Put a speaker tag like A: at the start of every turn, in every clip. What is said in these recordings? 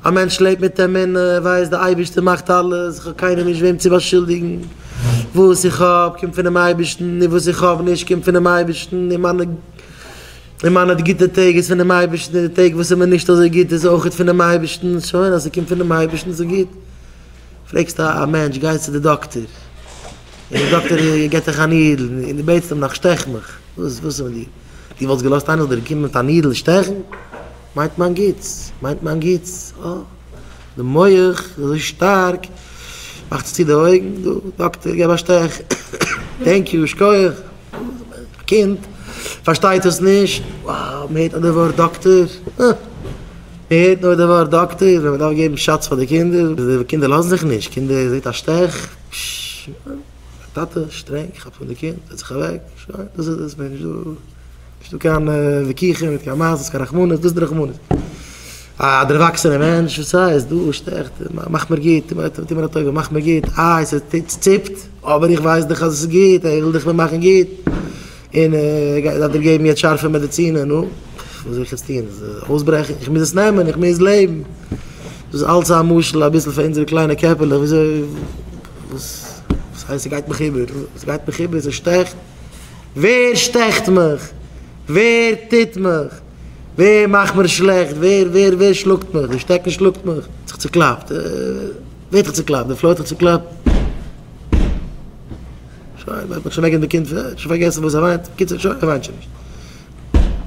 A: א מענטש לעבט מיט אמונה, ער ווייסט די אייבערשטער מאכט אלעס, איך האב קיינעם נישט וועם צו באשולדיגן, וואס איך האב קומט פונעם אייבערשטן, און וואס איך האב נישט קומט פונעם אייבערשטן, און מיינע און מיינע גוטע טעג איז פונעם אייבערשטן, און די טעג וואס איז מיר נישט אזוי גוט איז אויכעט פונעם אייבערשטן, שוין אז ס'קומט פונעם אייבערשטן איז גוט. פרעגסט א מענטש, גייסט צו די דאקטער, און די דאקטער געבט דיך א נידל, און דו בעטסט אים נאך שטעך מיך, וואס וואס איז מיט דיר? דו וואלסט געלאזט איינער זאל דיר קומען מיט א נידל שטעכן? מיינט מיין גוטס, מיינט מיין גוטס, אה, די מח איז אזוי שטארק, מאכט זיך צו די אויגן, דא, דאקטער געב א שטעך, thank you, שכוח, א קינד פארשטייט עס נישט, wow, מען הערט נאר די ווארט דאקטער, אה, מען הערט נאר די ווארט דאקטער, ווען מען דארף געבן shots פאר די קינדער, די קינדער לאזן זיך נישט, קינדער זעט א שטעך, פששש, טאטע שטרענג, כאפט אן די קינד, זעצט זיך אוועק, שוין, דאס איז עס, מער נישט דא. נישטא קיין וויכוחים מיט קיין מעשות קיין רחמנות, דאס איז די רחמנות. א דערוואקסענער מענטש, וואס הייסט, דא שטעכט, מאך מיר גוט, טו מיר א טובה, מאך מיר גוט, איי עס ציפט, אבער איך ווייס דאך אז עס איז גוט, ער וויל דאך מיר מאכן גוט, און ער דארף דיר געבן יעצט שארפע מעדיצינען, נו, וואס זאל איך יעצט טון, אויסברעכן, איך מוז עס נעמען, איך מוז לעבן. דאס איז אלץ א משל אביסל פאר אונזערע קליינע קעפעלעך, וויאזוי, וואס הייסט ס'גייט מיך איבער, ס'גייט מיך איבער, ס'שטעכט. ווער שטעכט מיך? ווער טוט מיך? ווער מאכט מיר שלעכט? ווער ווער ווער שלאגט מיך? די שטעקן שלאגט מיך? האט זיך צוקלאפט. ווער האט זיך צוקלאפט? די floor האט זיך צוקלאפט. שוין, וועט מען שוין וועקן די קינד, שוין פארגעסן וואס ער וויינט. קיצור, שוין, ער וויינט שוין נישט.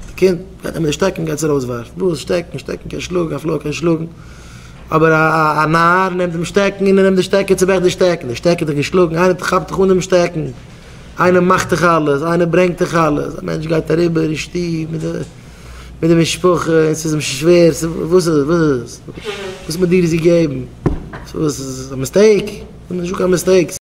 A: די קינד גייט נעמען די שטעקן, גייט עס ארויסווארפן. וואס? שטעקן? שטעקן קען שלאגן, א floor קען שלאגן. אבער א נאר נעמט דעם שטעקן און ער נעמט די שטעקן, צוברעכט די שטעקן. די שטעקן האט דיך געשלאגן, איינער כאפט דיך אן דעם שטעקן. איינער מאכט דיך אלעס, איינער ברענגט דיך אלעס, א מענטש גייט אריבער אין שטוב מיט די מיט די משפחה און ס'איז אים שווער, וואס איז וואס איז וואס האט מען דיר עס געגעבן? וואס איז א mistake? נישטא קיין mistakes.